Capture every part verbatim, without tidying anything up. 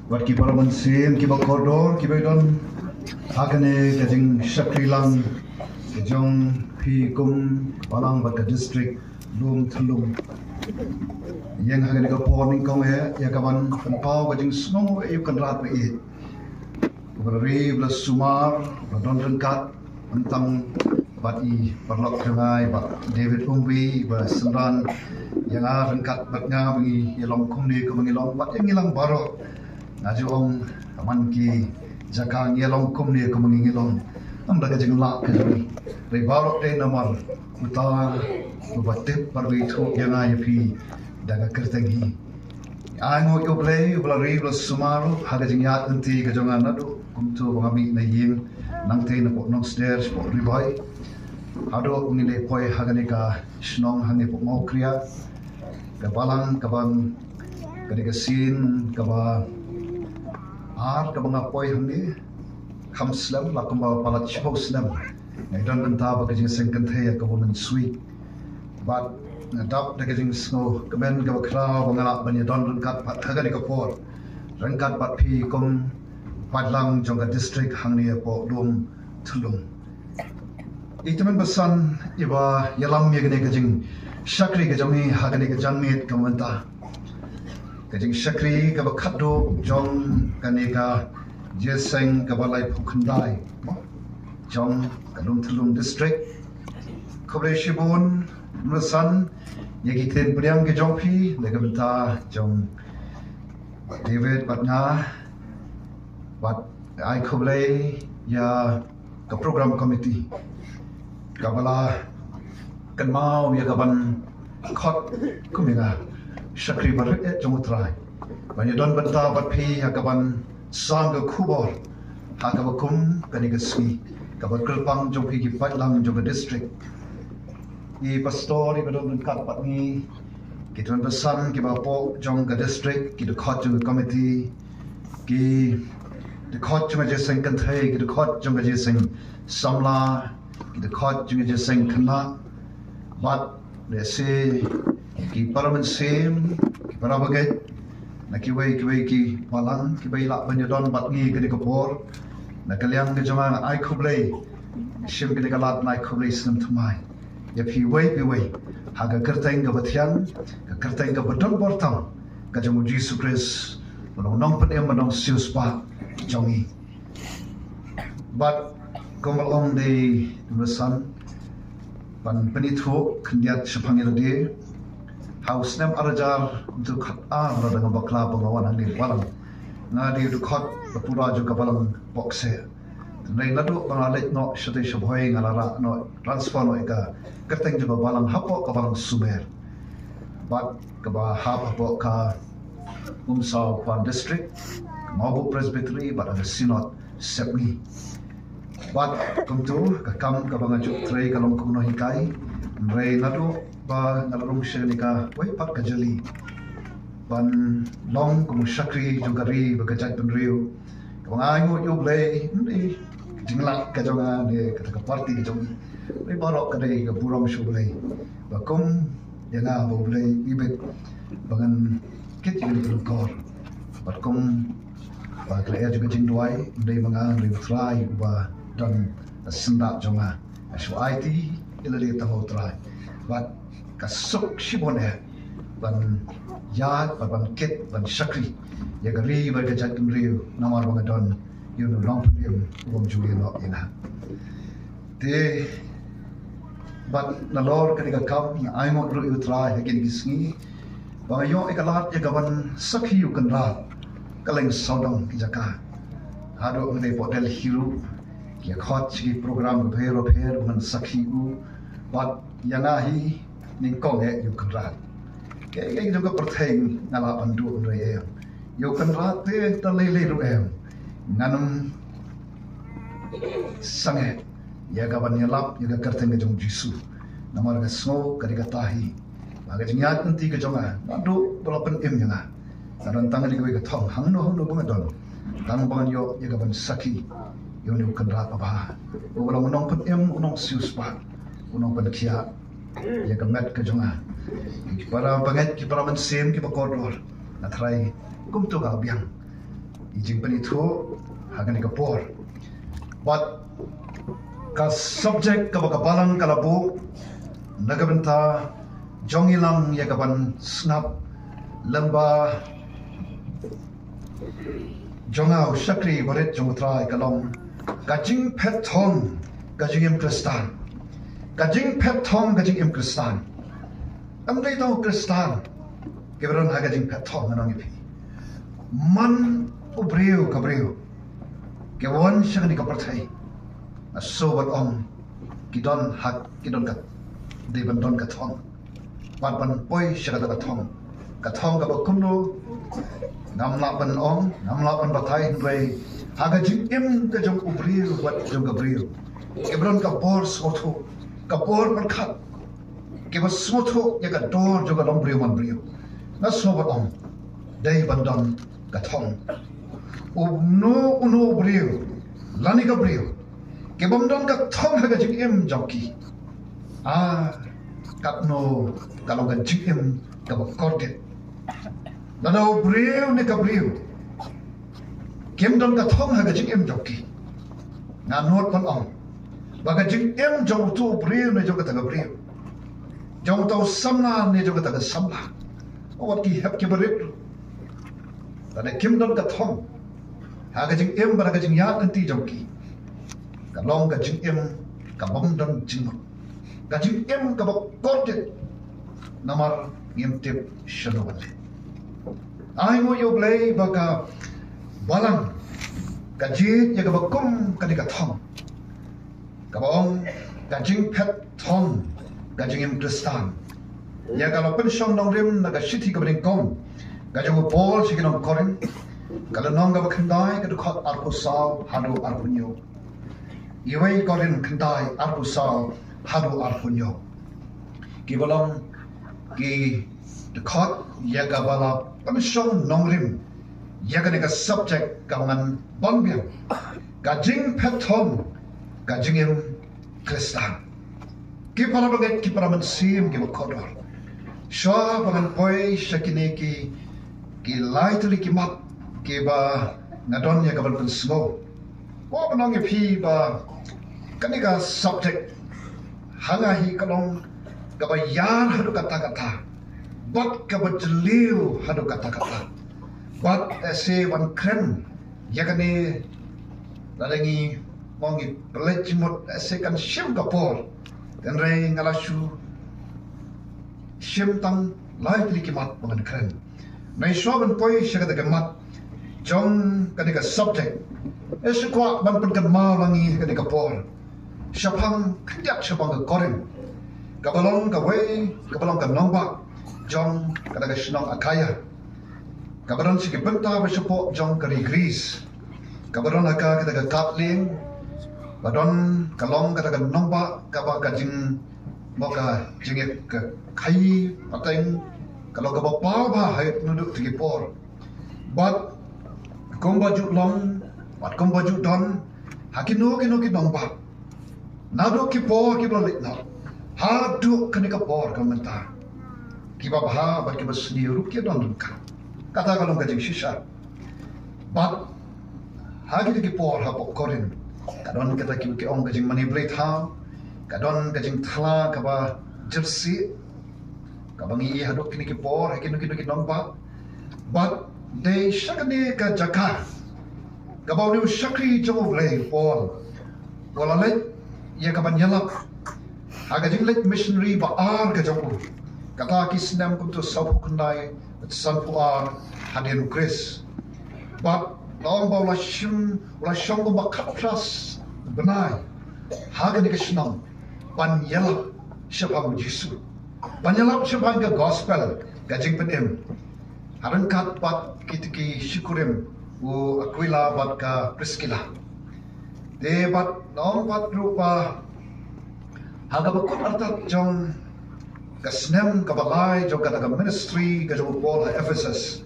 Bad ki para mynsiem kiba kordor kiba don ha kane ka jingshakri lang ka jong phi kum balang bad ka district Lum Thlum. Ïeng ha kane ka por nyngkong eh ïa kaban pynpaw ka jingsngew ïa u Kynrad ba ïeit, uba la ri, uba la sumar, uba la don ryngkat, ym tang bad i paralok jong nga i Bah David Umbi, ba synran ïa nga ryngkat bad nga ba ngi ïalong kumne kumba ngi long, bad ïa ngi lang baroh. Nga ju ong, man ki jaka ngi ïalong kumne kumba ngi ngi long, ym da ka jinglah ka jong ngi, hynrei baroh dei namar uta uba tip bad uba ithuh ïa nga ïa phi da ka kyrteng hi. Ai nguh ïa U Blei uba la ri, uba la sumar ha ka jingïaid lynti ka jong nga naduh kumto ba nga mih na ïing, nangta na pdeng Nongsder, shapoh Ri Bhoi, haduh ngin ïa poi ha kane ka shnong hangne hapoh Mawkriat. Ka balang kaba, kane ka sien kaba ar kaba nga poi hangne, kham slem, la kumba palat shiphew snem nga don bynta bad ka jingïaseng kynthei ïa ka Women's Week. Bad nga dap da ka jingsngew kmen kaba khraw ba nga lah ban ïadon ryngkat bad ha kane ka por, ryngkat bad phi kum paidlang jong ka district hangne hapoh Lum Thlum. I tymmen basan iba ïalam ïa kane ka jingshakri ka jong ngi ha kane ka janmiet ka mynta, ka jingshakri kaba khatduh jong kane ka jingïaseng kaba laiphew khyndai jong ka Lum Thlum district. Khublei shibun, tymmen basan ïa ki ktien pdiang ki jong phi na ka bynta jong David bad nga, bad ai khublei ïa ka program committee kaba la kynmaw ïa kaban khot kum ïa nga shakri barit eh jong U Trai ban ïadon bynta bad phi ha kaban sam ka khubor ha kaba kum kane ka sngi, kaba kyrpang jong phi ki paidlang jong ka district. I pastor iba don ryngkat bad ngi, ki tymmen basan kiba hapoh jong ka district, ki dkhot jong ka committee, ki dkhot jong ka jingïaseng kynthei, ki dkhot jong ka jingïaseng samla, ki dkhot jong ka jingïaseng khynnah, bad lehse ki para mynsiem, ki para bangeit na kiwei kiwei ki balang kiba lah ban ïadon bad ngi kane ka por. Na ka liang ka jong nga ai khublei, shim kane ka lad ai khublei snem thymmai ïa phi iwei pa iwei ha ka kyrteng kaba thiang, ka kyrteng kaba don bor tam ka jong U Jisu Khrist, U Nongpynim, U Nongsiewspah jong ngi. Bad kumba la ong, dei tymmen basan ban pynithuh khyndiat shaphang ïa lade. Ha u snem ar hajar khatar, lada nga bakla ba nga wan hangne balang, nga dei u dkhot ba pura jong ka balang Bokseh. Hynrei naduh ba nga leit noh shatei sha Bhoi, nga la rah noh, transfer noh ïa ka kyrteng jong ka balang hapoh ka balang Sumer. Bad kaba hap hapoh ka Umsaw Khwan District, ka Mawbuh Presbytery bad ka Synod Sepngi. Bad kumto ka kam kaba nga ju trei ka long kum u nonghikai. Hynrei naduh ba nga la rung sha kane kawei pat ka jylli ban long kum u shakri jong ka ri bad ka jaitbynriew, kaba nga ai nguh ïa U Blei, ym dei ka jinglad ka jong nga ne kata ka party ka jong ngi, hynrei baroh ka dei ka burom sha U Blei ba kum ïa nga ba U Blei u ibit ba ngan kit ïa kane ka lyngkor. Bad kum ba ka lyer jong ka jingduwai, ym dei ma nga, hynrei U Trai uba don ha syndah jong nga. Nga shu aiti ïa lade tang ha U Trai. Bad ka suk shibun eh ban ïaid bad ban kit ban shakri ïa ka ri bad ka jaitbynriew namar ba nga don ïa une u nongpynim u bym ju ïehnoh ïa nga. Te bad nalor kane ka kam nga ai nguh ruh ïa U Trai ha kine ki sngi ba nga ïoh ïa ka lad ïa kaban sakhi ïa u Kynrad kylleng sawdong ki jaka. Haduh ngi dei hapoh Delhi ruh, ki ïa khot sha ki program bapher bapher ba ngan sakhi ïa u. Bad ïa nga hi nyngkong eh ïa u Kynrad. Kaei kaei jong ka pyrthei nga lah ban duh, hynrei ïa u Kynrad te da lei lei ruh em ngan ym sangeh ïa kaban ïalap ïa ka kyrteng ka jong U Jisu. Namar nga sngew ka dei kata hi ba ka jingïaid lynti ka jong nga naduh ba la pynim ïa nga, nga don tang kawei ka thong, hangno hangno ba nga don, tang ba ngan ïoh ïa kaban sakhi ïa une u Kynrad babha, uba long u nongpynim, u nongsiewspah, u nongpynkhiah ïa ka met ka jong nga. Ki para bangeit, ki para mynsiem kiba kordor, nga tharai kumto ka la biang. i jingpynithuh ha kane ka por. Bad ka subject kaba ka Balang ka la buh na ka bynta jong i lang ïa ka ban sngap lyngba jong nga u shakri barit jong u Trai ka long ka jingphet thong ka jingim Khristan. Ka jingphet thong ka jingim Khristan. Ym dei tang u Khristan kiba don ha ka jingphet thong, ngan ong ïa phi. Man u briew ka briew kiba wan sha kane ka pyrthei, nga sngewbha ban ong ki don ha, ki don ka, dei ban don ka thong. Bad ban poi sha kata ka thong. Ka thong kaba kumno, ngam lah ban ong, ngam lah ban batai, hynrei ha ka jingim ka jong u briew bad jong ka briew, kiba don ka bor sngewthuh, ka bor pyrkhat, kiba sngewthuh ïa ka dor jong ka long briew man briew, nga sngewbha ban ong, dei ban don ka thong. Uno uno u briew lane ka briew kibym don ka thong ha ka jingim jong ki, ah, katno ka long ka jingim kaba kordit. Lada u briew ne ka briew kim don ka thong ha ka jingim jong ki, nga nud ban ong ba ka jingim jong uto u briew ne jong kata ka briew, jong uto u samla ne jong kata ka samla, wat ki hep kiba rit ruh, lada kim don ka thong ha ka jingim bad ha ka jingïaid lynti jong ki, ka long ka jingim kabym don jingmut, ka jingim kaba kordit, namar ngim tip shano ban leit. Ai nguh ïa U Blei ba ka Balang ka jied ïa kaba kum kane ka thong kaba ong ka jingphet thong ka jingim Khristan. Ïa ka la pynshong nongrim na ka shithi kaba nyngkong ka jong u Paul sha ki nong Korinth, ka lynnong kaba khyndai, ka dkhot arphew saw haduh arphew hynñiew. Iwei Korinth khyndai, arphew saw haduh arphew hynñiew. Kiba long ki dkhot ïa kaba la pynshong nongrim ïa kane ka subject kaba ngan ban biang, ka jingphet thong ka jingim Khristan. Ki para bangeit, ki para mynsiem kiba kordor, shuwa ba ngan poi sha kine ki, ki lai tylli ki mat kiba nga don ïa ka ban pynsngew, wat ban ong ïa phi ba kane ka subject ha nga hi ka long kaba ïar haduh katta katta, bad kaba jylliew haduh katta katta. Bad lehse ban kren ïa kane, lada ngi ong, ngi pynleit jingmut, lehse kan shim ka por. Hynrei nga la shu shim tang lai tylli ki mat ba ngan kren. Nai shuwa ban poi sha kata ka mat jong kane ka subject, nga shu kwah ban pynkynmaw lang ïa kane ka por shaphang, khyndiat shaphang ka Korinth, kaba long kawei, kaba long ka nongbah jong kata ka shnong Akhaia, kaba don sha ki bynta ba shapoh jong ka ri Greece, kaba don ha ka, kata ka kad lieng, ba don, ka long kata ka nongbah kaba ka jing, mo, ka jingïakhaii pateng ka long kaba paw bha ha naduh kito ki por. Bad kumba ju long bad kumba ju don ha kino kino ki nongbah, naduh ki por kiba la leit noh haduh kane ka por ka mynta, kiba bha bad kiba sniew ruh ki don ryngkat. Kata ka long ka jingshisha. Bad ha kito ki por hapoh Korinth, ka don kata kiba ki ong ka jingmane blei thaw, ka don ka jingthala kaba jyrsieh, kaba ngi ïohi haduh kine ki por ha kino kino ki nongbah. Bad dei sha kane ka jaka kaba une u shakri jong U Blei u Paul u la leit ïa ka ban ïalap ha ka jingleit missionary ba ar ka jong u, kata ki snem kumto sawphew khyndai, sanphew ar hadien u Khrist. Bad long ba u la shim, u la shong kumba khatphra bnai ha kane ka shnong ban ïalap shaphang U Jisu, ban ïalap shaphang ka gospel, ka jingpynim, ha ryngkat bad kito ki shikurim, u Aquila bad ka Priskila. Te bad long bad ruh ba ha kaba kut artat jong ka snem kaba lai jong kata ka ministry ka jong u Paul ha Ephesus,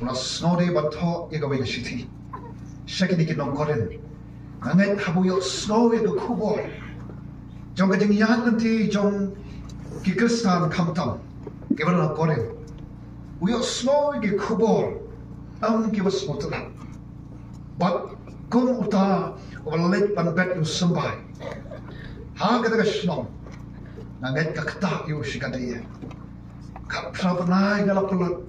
u la sngewdei ban thoh ïa kawei ka shithi sha kine ki nong Korinth. Nga ngeit haba u ïohsngew ïa ka khubor jong ka jingïaid lynti jong ki Khristan khamtam kiba don ha Korinth, u ïohsngew ïa ka khubor Ym ki ba sngewtynnat. Bad kum uta uba leit ban bet ïa u symbai ha kata ka shnong, nga ngeit ka ktah ïa u shikatdei. Khatphra bnai nga la pynlut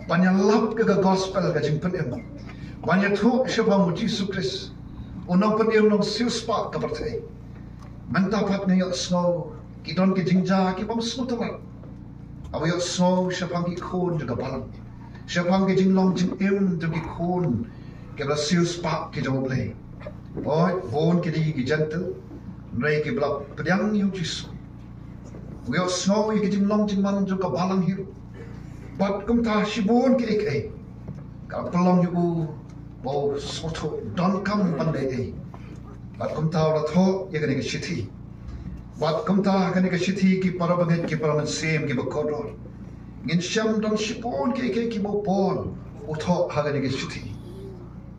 ban ïalap ïa ka gospel ka jingpynim, ban ïathuh shaphang u Jisu Khrist, u nongpynim nongsiewspah ka pyrthei. Mynta pat nga ïohsngew ki don ki jingjia ki bym sngewtynnat. Haba ïohsngew shaphang ki khun jong ka balang, shaphang ki jinglong jingim jong ki khun kiba la siewspah ki jong U Blei. Hooid, bun ki dei ki Jentil, hynrei kiba la pdiang ïa u Jisu. Haba ïohsngew ïa ki jinglong jingman jong ka balang hi ruh, bad kumta shibun kiei kiei, ka la pynlong ïa u ba u sngewthuh donkam ban leh ei. Bad kumta u la thoh ïa kane ka shithi. Bad kumta kane ka shithi, ki para bangeit, ki para mynsiem kiba kordor, ngin shem don shibun kiei kiei kiba u Paul u thoh ha kane ka shithi,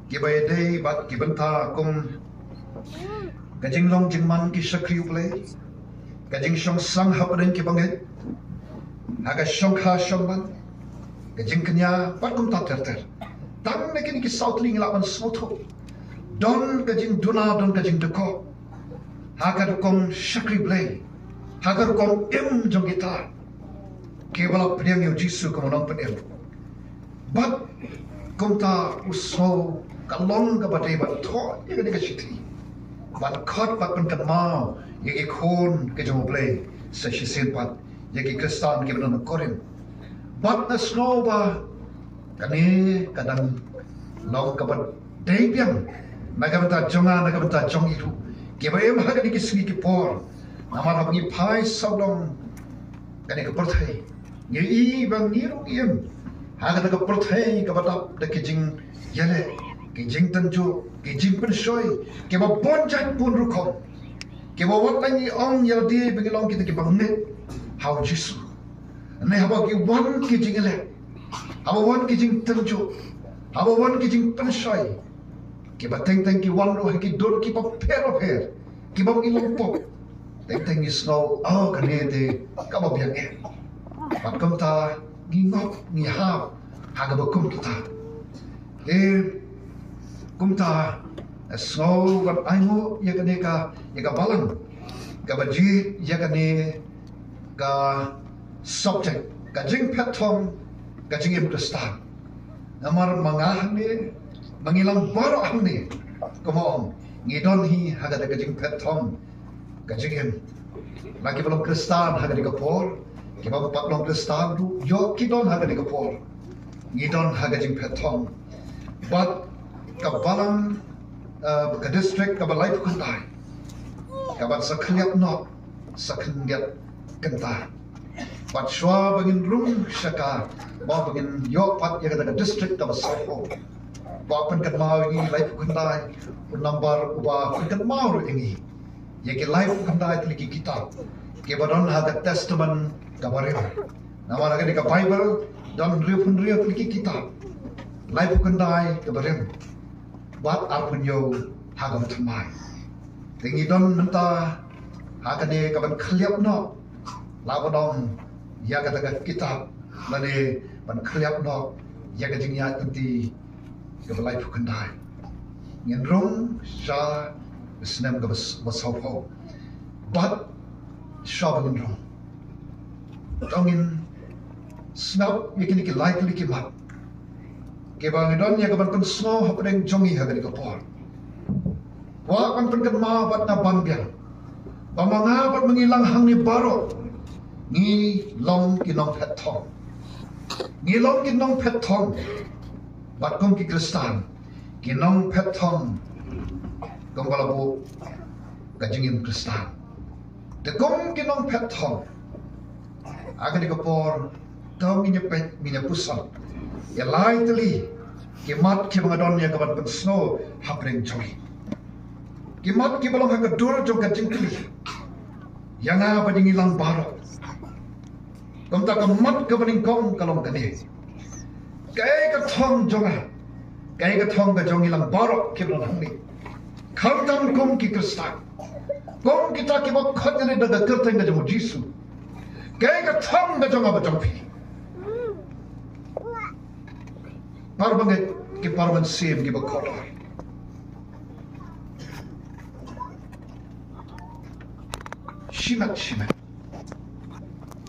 kiba ïadei bad ki bynta kum ka jinglong jingman ki shakri U Blei, ka jingshongsang hapdeng ki bangeit, ha ka shongkha shongman, ka jingkñia, bad kumta ter ter. Tang na kine ki saw tylli ngi lah ban sngewthuh don ka jingduna, don ka jingdkop ha ka rukom shakri Blei, ha ka rukom im jong kita kiba la pdiang ïa u Jisu kum u nongpynim. Bad kumta u sngew ka long kaba dei ban thoh ïa kane ka shithi, ban khot bad pynkynmaw ïa ki khun ki jong U Blei, sa shisien pat ïa ki Khristan kiba don ha Korinth. Bad nga sngew ba kane ka dang long kaba dei biang na ka bynta jong nga, na ka bynta jong ngi ruh kiba im ha kine ki sngi ki por. Namar haba ngi phai sawdong kane ka pyrthei, ngi i ba ngi ruh ngi im ha kata ka pyrthei kaba dap da ki jingïaleh, ki jingtynjuh, ki jingpynshoi kiba bun jait bun rukom, kiba wat la ngi ong ïa lade ba ngi long kita kiba ngeit ha u Jisu. Hynrei haba ki wan ki jingïaleh, haba wan ki jingtynjuh, haba wan ki jingpynshoi, kiba teng teng ki wan ruh ha ki dur kiba pher bapher, kiba ym i long pop, teng teng ngi sngew, oh, kane te kaba biang eh. Bad kumta ngi ngop, ngi hap ha kaba kum kita. Te kumta nga sngew ban ainguh ïa kane ka, ïa ka balang kaba jied ïa kane ka subject, ka jingphet thong, ka jingim Khristan. Namar ma nga hangne, ma ngi lang baroh hangne, kumba ong, ngi don hi ha kata ka jingphet thong, ka jingim. La kiba long Khristan ha kane ka por, kiba ym pat long Khristan ruh, ïoh ki don ha kane ka por. Ngi don ha ka jingphet thong. Bad ka balang, eh, ka district kaba laiphew khyndai, kaba sa khylliap noh, sa khyndiat kynta. Bad shuwa ba ngin rung sha ka, ba, ba ngin ïoh pat ïa kata ka district kaba sawphew, ba pynkynmaw ïa ngi laiphew khyndai, u nambar uba pynkynmaw ruh ïa ngi ïa ki laiphew khyndai tylli ki kitab kiba don ha ka Testament kaba rim. Namar ha kane ka Baibl don hynriewphew hynriew tylli ki kitab, laiphew khyndai kaba rim bad arphew hynñiew ha kaba thymmai. Te ngi don mynta ha kane kaban khylliap noh, la ban ong, ïa kata ka kitab, lane ban khylliap noh ïa ka jingïaid lynti kaba laiphew khyndai. Ngin rung sha snem kaba s-, ba sawphew. Bad shuwa ba ngin rung, to ngin sngap ïa kine ki lai tylli ki mat kiba ngi don ïa kaban pynsngew hapdeng jong ngi ha kane ka por. Kwah ban pynkynmaw bad nga ban biang ba ma nga bad ma ngi lang hangne baroh ngi long ki nongphet thong. Ngi long ki nongphet thong. Bad kum ki Khristan, ki nongphet thong kumba la buh ka jingim Khristan. Te kum ki nongphet thong, ha kane ka por, to ngin ïa peit, ngin ïa puson ïa lai tylli ki mat kiba nga don ïa kaban pynsngew hapdeng jong ngi. Ki mat kiba long ha ka dur jong ka jingkylli ïa nga bad ïa ngi lang baroh. Kumta ka mat kaba nyngkong ka long kane: Kaei ka thong jong nga? Kaei ka thong ka jong ngi lang baroh kiba don hangne, khamtam kum ki Khristan, kum kita kiba khot ïa lade da ka kyrteng ka jong u Jisu? Kaei ka thong ka jong nga bad jong phi? Para bangeit, ki para mynsiem kiba kordor. Shimet shimet.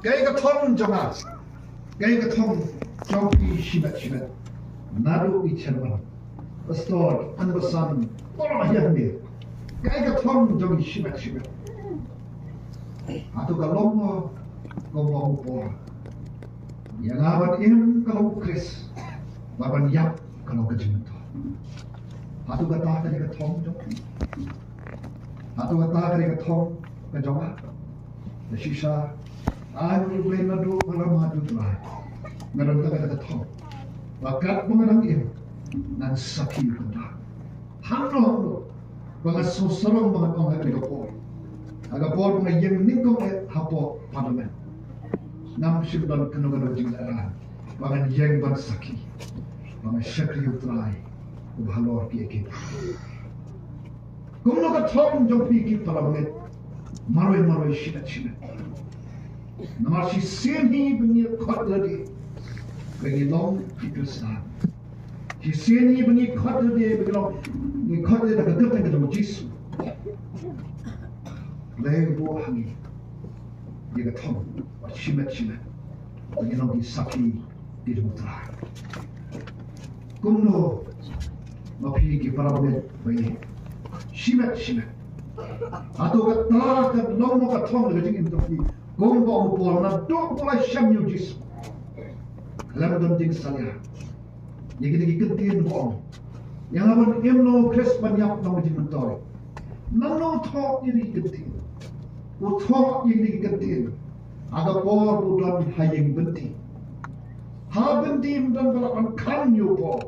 Kaei ka thong jong nga? Kaei ka thong jong phi shimet shimet? Naduh i chairman, pastor, anbasan, para ïa hangne. Kaei ka thong jong i shimet shimet? Hato ka long mo kumba ong u Paul? Ïa nga ban im ka long u Khrist, bad ban ïap ka long ka jingmyntoi. Hato kata ka dei ka thong jong phi? Hato kata ka dei ka thong ka jong nga? Te shisha, ai nguh ïa U Blei naduh ba la mad ïa U Trai, nga don tang kata ka thong. Ba katba nga dang im, ngan sakhi ïa kata. Hangno hangno ba nga sngewsarong ba ngan ong ha kane ka por, ha ka por ba nga ïeng nyngkong eh hapoh Parliament, ngam shym don kano kano ka jinglehrain ba ngan ïeng ban sakhi ba nga shakri ïa U Trai uba halor kiei kiei. Kumno ka thong jong phi ki para bangeit? Marwei marwei, shimet shimet. Namar shisien hi ba ngi khot lade ba ngi long ki Khristan, shisien hi ba ngi khot lade ba ngi long, ngi khot lade da ka kyrteng ka jong U Jisu, lei buh ha ngi ïa ka thong ba shimet shimet ba ngi long ki sakhi ki jong U Trai. Kumno ma phi ki para bangeit ba ïeit? Shimet shimet. Hato kata ka long mo ka thong ka jingim jong phi? Kumba ong u Paul, naduh ba la shem ïa U Jisu, lem don jingsalia. Ïa kine ki kyntien ba ong, ïa nga ban im long u Khrist, ban ïap long ka jingmyntoi. Nangno u thoh ïa kine ki kyntien? U thoh ïa kine ki kyntien ha ka por ba u don ha ïing bynti. Ha bynti um don ba lah ban khang ïa u Paul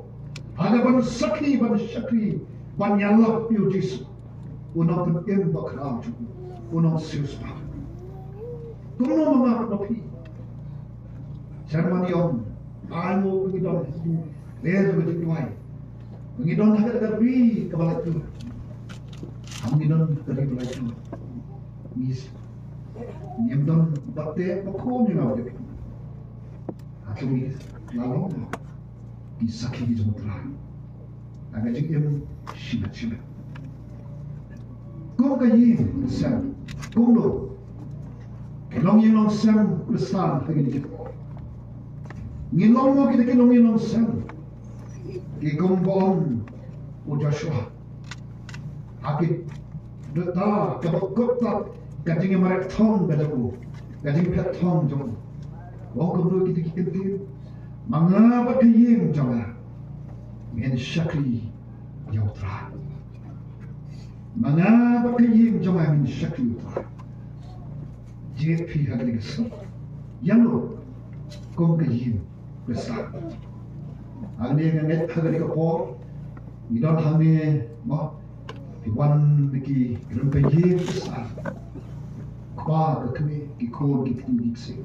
ha kaban sakhi, ban shakri, ban ïalap ïa U Jisu. U nongpynim bakhraw jong u, u nongsiewspah. Kumno ma nga ma phi? Sha ma ngi ong, ai mo ba ngi don, ne ba ngi don, ba ngi don ha kata ka ri kaba laitluid. Ba ngi don ha ka ri ba laitluid. Ngi, ngim don ba teh ba khum ïa nga bad ïa phi. Hato ngi la long ki sakhi ki jong U Trai ha ka jingim shimet shimet? Kum ka ïing sem, kumno ki longïing longsem Khristan ha kine ki por? Ngi long mo kita ki longïing longsem, ki kumba ong u Joshua? Ha ki dota kaba kut tat ka jingïamareh thong ka jong u, ka jingphet thong jong u. Ong kumno kita ki kyntien? Ma nga bad ka ïing jong nga ngin shakri ïa U Trai. Ma nga bad ka ïing jong nga ngin shakri ïa U Trai. Jied phi ha kane ka sien. Ïa no kum ka ïing Khristan. Hangne nga ngeit ha kane ka por ngi don hangne, mo, ki wan na ki rympei ïing Khristan. Kpa, ka kmie, ki khun, ki kti, ki ksiew.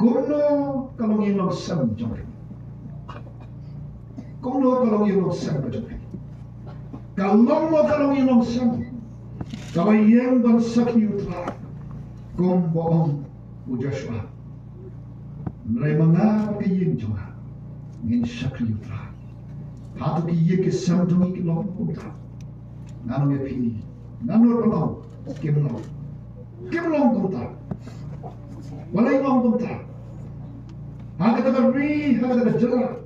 Kumno ka longïing longsem jong phi? Kumno ka longïing longsem ka jong phi? Ka long mo ka longïing longsem kaba ïeng ban sakhi ïa U Trai, kumba ong u Joshua? Hynrei ma nga bad ka ïing jong nga ngin shakri ïa U Trai. Hato ki ïing ki sem jong ngi ki long kumta? Ngan ong ïa phi, ngan nud ban ong, kim long. Kim long kumta. Balei kim long kumta? Ha kata ka ri, ha kata ka jylla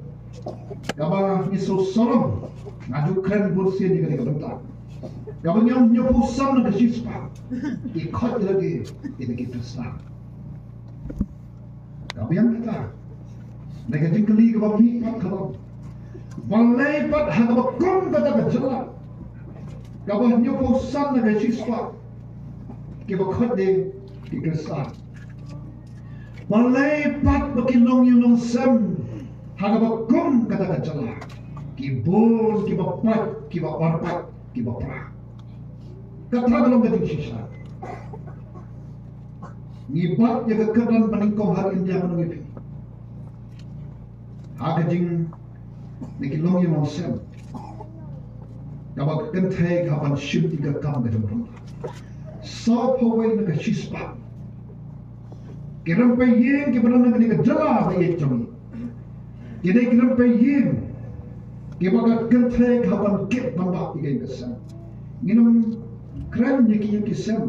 kaba ngi sngewsarong, nga ju kren bun sien ïa kane ka bynta, kaba ngi ong hynñiewphew san na ka shispah ki khot lade ïa ki Khristan. Ka biang kita na ka jingkylli kaba mih pat ka long, balei pat ha kaba kum kata ka jylla, kaba hynñiewphew san na ka shispah kiba khot de ki Khristan? Balei pat ba ki longïing longsem ha kaba kum kata ka jylla ki bun, kiba pait, kiba orpait, kiba pra? Kata ka long ka jingshisha. Ngi bat ïa ka kyrdan banyngkong ha India, ngan ong ïa phi, ha ka jing, na ki longïing longsem, kaba ka kynthei ka hap ban shim ïa ka kam ka jong ka. Sawphew wei na ka shispah ki rympei ïing kiba don ha kane ka jylla ba ïeit jong ngi, Ki dei ki rympei ïing kiba ka kynthei ka ban kit ban bah ïa ka ïing ka sem. Ngin ym kren ïa ki ïing ki sem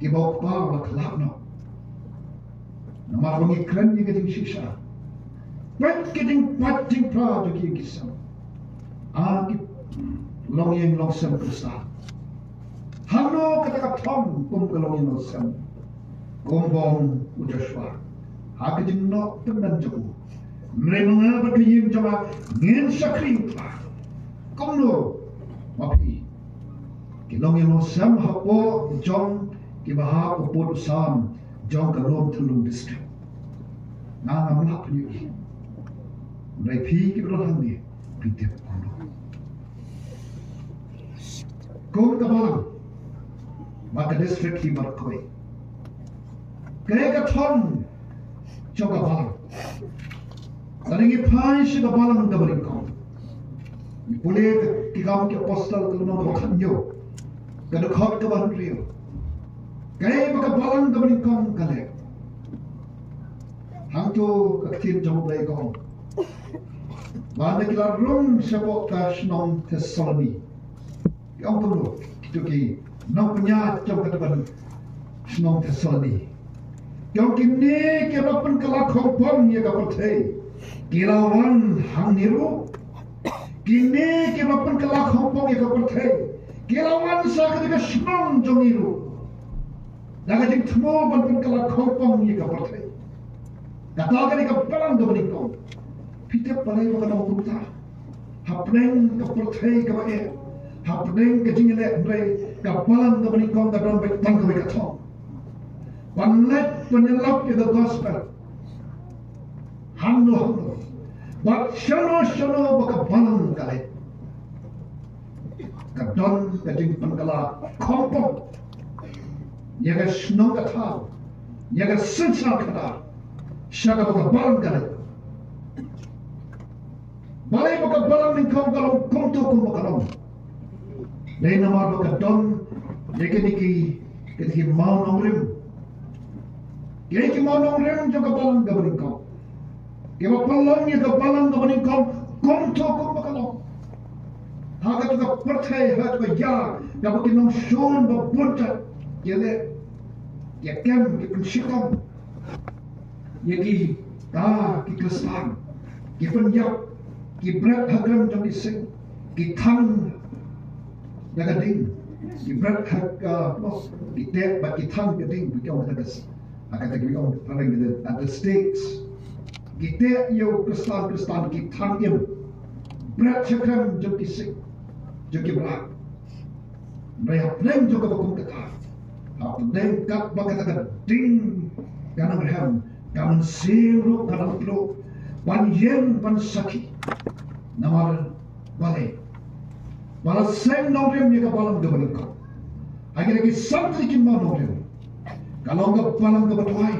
kiba u kpa u la khlad noh. Namar ba ngi kren ïa ka jingshisha. Peit ka jingpait jingpra jong ki ïing ki sem. A ki longïing longsem Khristan. Hangno kata ka thong kum ka longïing longsem? Kum ba ong u Joshua ha ka jingnoh tymmen jong u, hynrei ma nga bad ka ïing jong nga ngin shakri U Trai. Kumno ma phi ki longïing longsem hapoh jong kiba hap u pud u sam jong ka Lum Thylliung District? Nga ngam lah pynïohi. Hynrei phi kiba don hangne phi tip kumno. Kum ka balang bad ka district hi baroh kawei, kaei ka thong jong ka balang? Lada ngi phai sha ka balang kaba nyngkong, ngi pule ki Kam ki Apostol ka lynnong kaba khathynñiew, ka dkhot kaba hynriew. Kaei ba ka balang kaba nyngkong ka leh? Hangto ka ktien jong U Blei ka ong ba haba ki la rung shapoh ka shnong Thessaloni, ki ong kumno kito ki nongpynïaid jong kata ka shnong Thessaloni? Ki ong, kine kiba pynkylla khongpong ïa ka pyrthei ki la wan hangne ruh. Kine kiba pynkylla khongpong ïa ka pyrthei ki la wan sha kane ka shnong jong ngi ruh da ka jingthmu ban pynkylla khongpong ïa ka pyrthei. Kata ka dei ka balang kaba nyngkong. Phi tip balei ba ka long kumta? Hapdeng ka pyrthei kaba eh, hapdeng ka jingïaleh, hynrei ka balang kaba nyngkong ka don beit tang kawei ka thong: ban leit ban ïalap ïa ka gospel hangno hangno, bad shano shano ba ka balang ka leit. Ka don ka jingpynkylla khongpong ïa ka shnong ka thaw, ïa ka synshar khadar sha kaba ka balang ka leit. Balei ba ka balang nyngkong ka long kumto kumba ka long? Dei namar ba ka don ïa kine ki, kine ki mawnongrim. Ïa ki mawnongrim jong ka balang kaba nyngkong kiba pynlong ïa ka balang kaba nyngkong kumto kumba ka long. Ha kata ka pyrthei, ha kata ka ïa kaba ki nongshun ba bun jait ki leh, ki kem, ki pynshitom ïa kita ki Khristan, ki pynïap, ki bret ha kren jong ki sing, ki thang da ka ding, ki bret ha ka, ki teh bad ki thang ka ding, ki ong da ka sing. Ha kata ka ong phareng ka da, da stakes. Ki teh ïa u Khristan, Khristan ki thang im, bret sha kren jong ki sing, jong ki bret. Hynrei hapdeng jong kaba kum kata, hapdeng katba kata ka ding ka nang rhem, ka mynsiem ruh ka nang pynlong ban ïeng ban sakhi. Namar balei? Ba la seng nongrim ïa ka balang kaba nyngkong. Ha kine ki san tylli ki mawnongrim, ka long ka balang kaba duwai,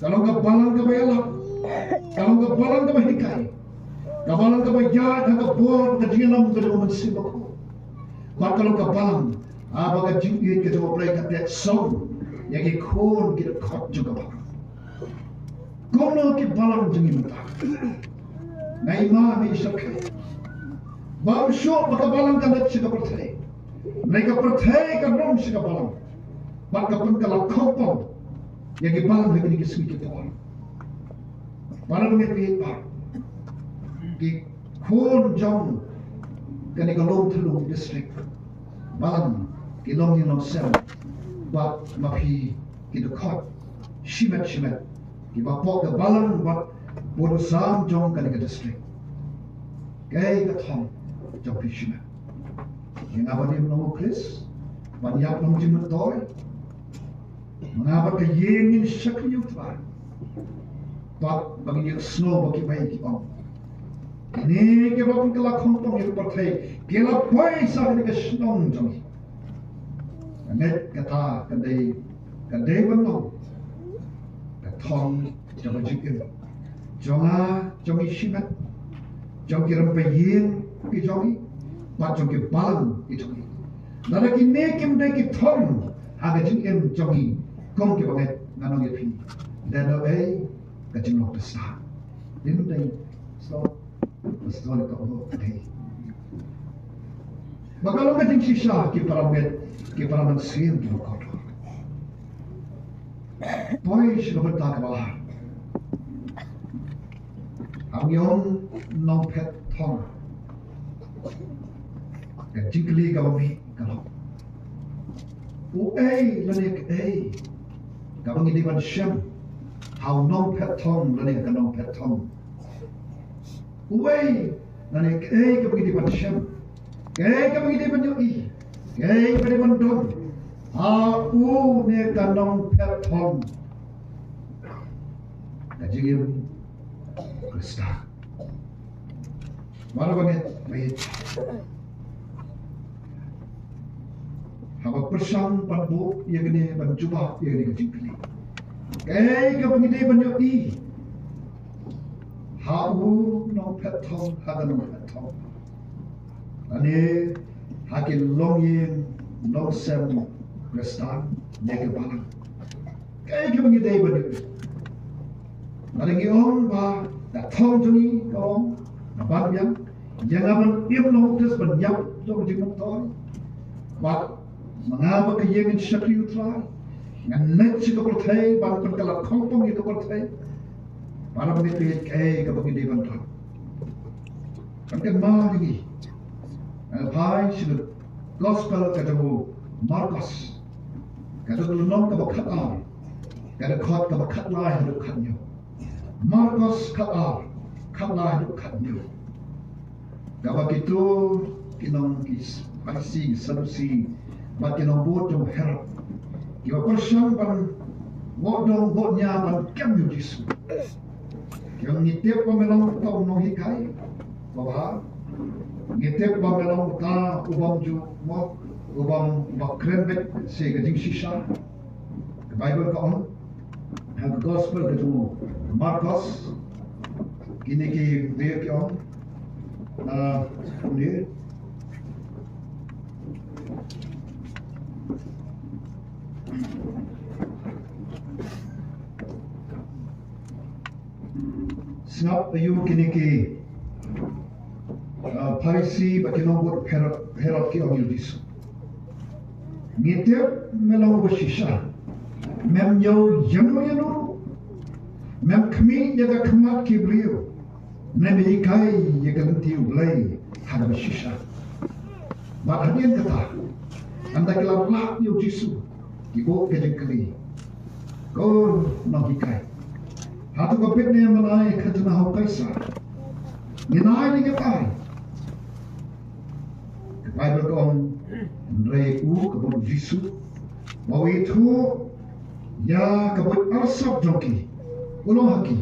ka long ka balang kaba ïalap, ka long ka balang kaba hikai, ka balang kaba ïaid ha ka bor ka jingïalam ka jong u Mynsiem Bakhuid, bad ka long ka balang haba ka jingïeit ka jong U Blei ka teh song ïa ki khun ki dkhot jong ka balang. Kumno ki balang jong ngi mynta? Nga ïa ma nga ïa shakri ba ym shuh ba ka balang ka leit sha ka pyrthei, ne ka pyrthei ka rung sha ka balang, bad ka pynkylla khongpong ïa ki balang ha kine ki sngi ki por. Para bangeit baieit, ki khun jong kane ka Lum Thylliung District, balang ki longïing longsem, bad ma phi ki dkhot shimet shimet kiba pok ka balang bad pud u sam jong kane ka district. Kaei ka thong jong phi shimet? Ïa nga ban im long u Khrist, ban ïap long jingmyntoi, ma nga bad ka ïing ngin shakri ïa U Trai, bad ba ngin ïohsngew ba kiwei ki ong, kine kiba pynkylla khongpong ïa ka pyrthei ki la poi sha kane ka shnong jong ngi. Nga ngeit kata ka dei, ka dei ban long ka thong jong ka jingim jong nga, jong ngi shimet, jong ki rympei ïing ki jong ngi, bad jong ki balang ki jong ngi. Lada kine kim dei ki thong ha ka jingim jong ngi kum ki bangeit, nga ong ïa phi, dei na ei ka jinglong Khristan? Dei dei. So, so ka mo dei. Ba ka long ka jingshisha ki para met, ki para mynsiem ki ba kordor. Poi sha ka bynta kaba ar. Haba ngi ong nongphet thong, ka jingkylli kaba mih ka long, uei lane kaei kaba ngi dei ban shem ha u nongphet thong lane ka nongphet thong? Uei lane kaei kaba ngi dei ban shem? Kaei kaba ngi dei ban ïohi? Kaei kaba dei ban don ha u ne ka nongphet thong? Ka jingim Khristan. Marwei, marwei. Haba pyrshang ban buh ïa kane, ban jubab ïa kane ka jingkylli, kaei kaba ngi dei ban ïohi ha u nongphet thong, ha ka nongphet thong, lane ha ki longïing longsem Khristan ne ki balang? Kaei kaba ngi dei ban ïohi? Lada ngi ong ba ka thong jong ngi ka ong na ban biang, ïa nga ban im long u Khrist, ban ïap jong ka jingmyntoi, bad ma nga bad ka ïing ngin shakri U Trai, ngan leit sha ka pyrthei ban pynkylla khongpong ïa ka pyrthei. Para bangeit, kaei kaba ngi dei ban don? Ban kynmaw ïa ngi, ngan phai sha ka Gospel ka jong u Markos, ka dkhot lynnong kaba khatar, ka dkhot kaba khatlai haduh khathynñiew. Markos khatar, khatlai haduh khathynñiew. Kaba kito ki nong, ki Pharisi, ki Sadusi, bad ki nongbud jong u Herod, kiba pyrshang ban wad dong wad ñiah ban kem ïa u Jisu. Ki ong, ngi tip ba me long uta u nonghikai babha. Ngi tip ba me long uta u bym ju, mo, u bym, u ba kren beit sha ka jingshisha. Ka Baibl ka ong, ha ka Gospel ka jong u Markos, kine ki briew ki ong, ah, kumne. Sngap aïu kine ki, ah, Pharisi bad ki nongbud Herod, Herod ki ong ïa u Jisu. Ngi tip me long uba shisha. Mem ñiew ïano ïano ruh. Mem khmih ïa ka khmat ki briew. Mem hikai ïa ka lynti U Blei ha kaba shisha. Bad hadien kata, ynda ki la lah ïa u Jisu, ki buh ka jingkylli, ko nonghikai, hato ka bit ne em ban ai khajna ha u Kaisar? Ngin ai ne ngim ai? Ka Baibl ka ong, hynrei u, ka mut u Jisu, ba u ithuh ïa ka buit arsap jong ki, u ong ha ki,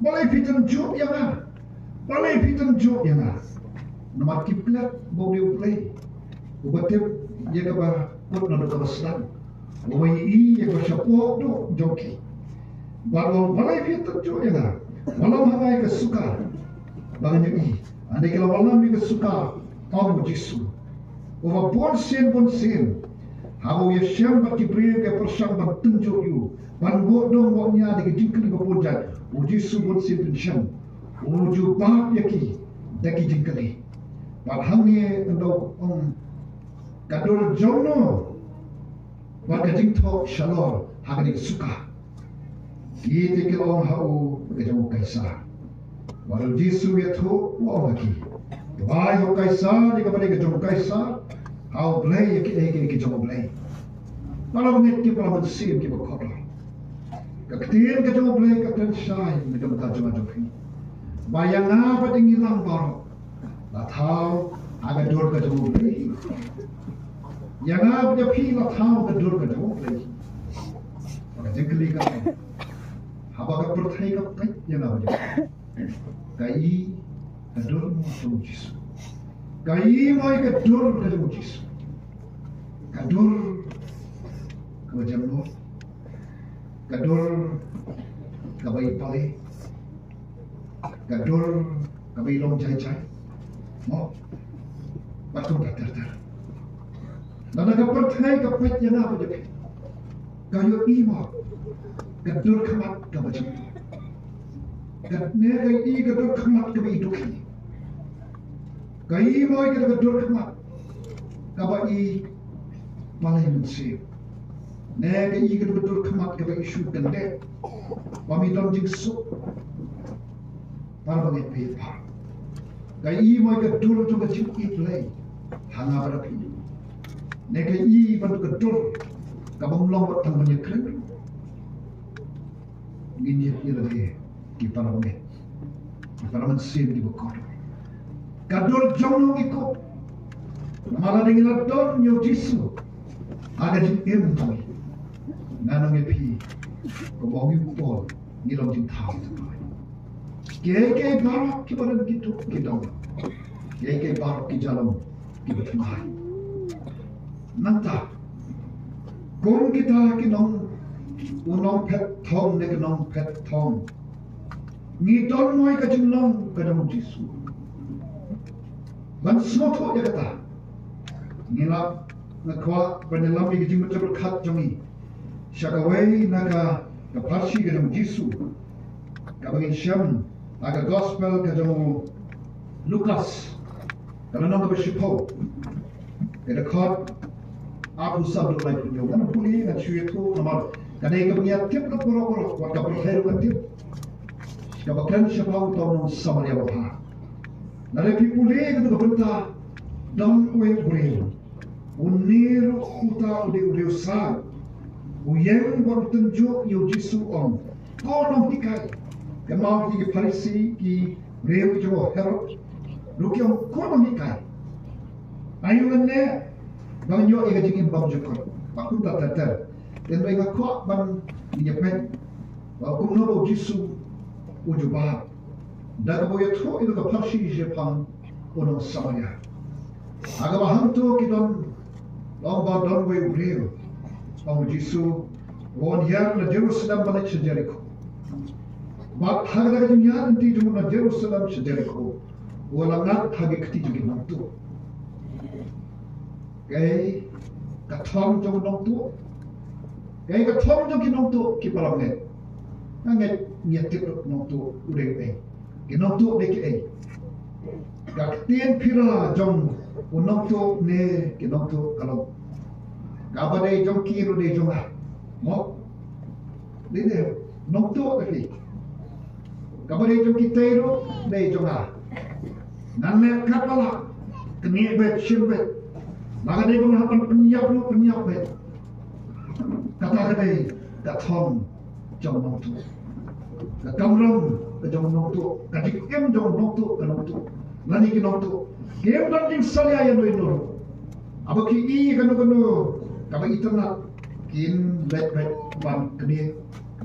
balei phi tynjuh ïa nga? Balei phi tynjuh ïa nga? Namar ki klet ba u dei U Blei, uba tip ïa kaba kut naduh kaba sdang, uba ïohi ïa kaba shapoh duh jong ki. Bad u ong, balei phi tynjuh ïa nga? Wallam ha nga ïa ka suka ba ngan ïohi. Hynda ki la wallam ïa ka suka, ong u Jisu, uba bunsien bunsien, haba u ïashem bad ki briew, ki pyrshang ban tynjuh ïa u, ban wad dong wad ñiah da ki jingkylli ba bun jait, u Jisu bunsien bunsien u jubab ïa ki da ki jingkylli. Bad hangne ynda u ong, ka dur jong no bad ka jingthoh shalor ha kane ka suka? Ki te ki la ong ha u, ka jong u Kaisar. Bad u Jisu u ïathuh, u ong ha ki, to ai ha u Kaisar ïa kaba dei ka jong u Kaisar, ha U Blei ïa kiei kiei ki jong U Blei. Para bangeit, ki para mynsiem kiba kordor, ka ktien ka jong U Blei ka kren shai na ka bynta jong nga jong phi, ba ïa nga bad ïa ngi lang baroh, la thaw ha ka dur ka jong U Blei. Ïa nga bad ïa phi la thaw ha ka dur ka jong U Blei. Bad ka jingkylli ka long, haba ka pyrthei ka peit ïa nga bad ïa phi, ka i ka dur mo jong u Jisu? Ka i mo ïa ka dur ka jong u Jisu? Ka dur kaba jem lut, ka dur kaba i pale, ka dur kaba i long jai jai, mo? Bad kumta ter ter. Lada ka pyrthei ka peit ïa nga bad ïa phi, ka ïohi mo ka dur khmat kaba jem lut? Ka ne ka i ka dur khmat kaba i dukhi. Ka i mo i ka dur khmat kaba i palai mynsiem. Ne ka i ka dur khmat kaba i shu kyndit. Ba mi don jingsuk. Para bangeit phi para. Ka i mo i ka dur jong ka jingïeit Blei ha nga bad phi. Ne ka i ban ka dur kaba ym long wat tang ban ïakren. Ngin ïa ïa lade ki para bangeit, ki para mynsiem kiba kordor. Ka dur jong ngi ko. Namar lada ngi la don ïa u Jisu ha ka jingim jong ngi, nga nong ïa phi, kumba ong u Paul, ngi long jingthaw jong ngi. Kiei kiei baroh kiba don ki duk ki dong, kiei kiei baroh ki jong ngi kiba thymmai. Nangta kum kita ki nong, u nongphet thong ne ki nongphet thong, ngi don mo ïa ka jinglong ka jong u Jisu. Ban sngewthuh ïa kata, ngi la, nga kwah ban ïalam ïa ka jingmut jingpyrkhat jong ngi sha kawei na ka, ka pharshi ka jong u Jisu kaba ngin shem ha ka gospel ka jong u Lukas, ka lynnong kaba shiphew, ka dkhot arphew saw haduh laiphew hynñiew. Ngan pule, ngan shu ïathuh namar ka dei kaba ngi ïatip lut baroh baroh, wat ka pyrthei ruh ka tip. Kaba kren shaphang uta u nong Samaria babha. Lada phi pule kata ka bynta, don uwei u briew, une ruh uta u dei u riewsaid, u ïeng bad u tynjuh ïa u Jisu, u ong, ko Nonghikai. Kynmaw ki Pharisi, ki briew jong u Herod ruh ki ong, ko Nonghikai, ai ïa ngi ne ban ïoh ïa ka jingim bymjukut. Ba kumta ter ter. Te nga kwah ban ïa peit ba kumno ba u Jisu u jubab da kaba u ïathuh ïa ka pharshi shaphang u nong Samaria. Ha kaba hangto ki don, long ba don uwei u briew, ong u Jisu, u wan hiar na Jerusalem ban leit sha Jerikho. Bad ha kata ka jinghiar lynti jong u na Jerusalem sha Jerikho, u la ngat ha ki kti jong ki nongtuh. Kaei ka thong jong u nongtuh? Kaei ka thong jong ki nongtuh, ki para bangeit? Nga ngeit ngi ïatip lut nongtuh u dei uei. Ki nongtuh dei kiei? Ka ktien phira jong u nongtuh ne ki nongtuh ka long, kaba dei jong ki ruh dei jong nga. Mo? Dei ne nongtuh ka ki. Kaba dei jong kitei ruh dei jong nga. Ngan leh katba lah, knieh beit, shim beit. Lada ka dei ba nga hap ban pynïap ruh, pynïap beit. Kata ka dei ka thong jong u nongtuh. Ka kamram ka jong u nongtuh, ka jingim jong u nongtuh, ka nongtuh, lane ki nongtuh, kim don jingsalia ïa uno uno ruh. Haba ki ïohi ïa kano kano kaba itynnat, kin leit beit ban knieh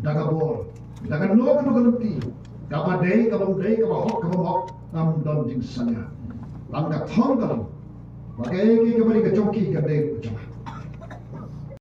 da ka bor, da kano kano ka lynti, kaba dei, kaba ym dei, kaba hok, kaba ym hok, ym don jingsalia. Tang ka thong ka long ba kaei kaei kaba dei ka jong ki ka dei ruh ka jong nga.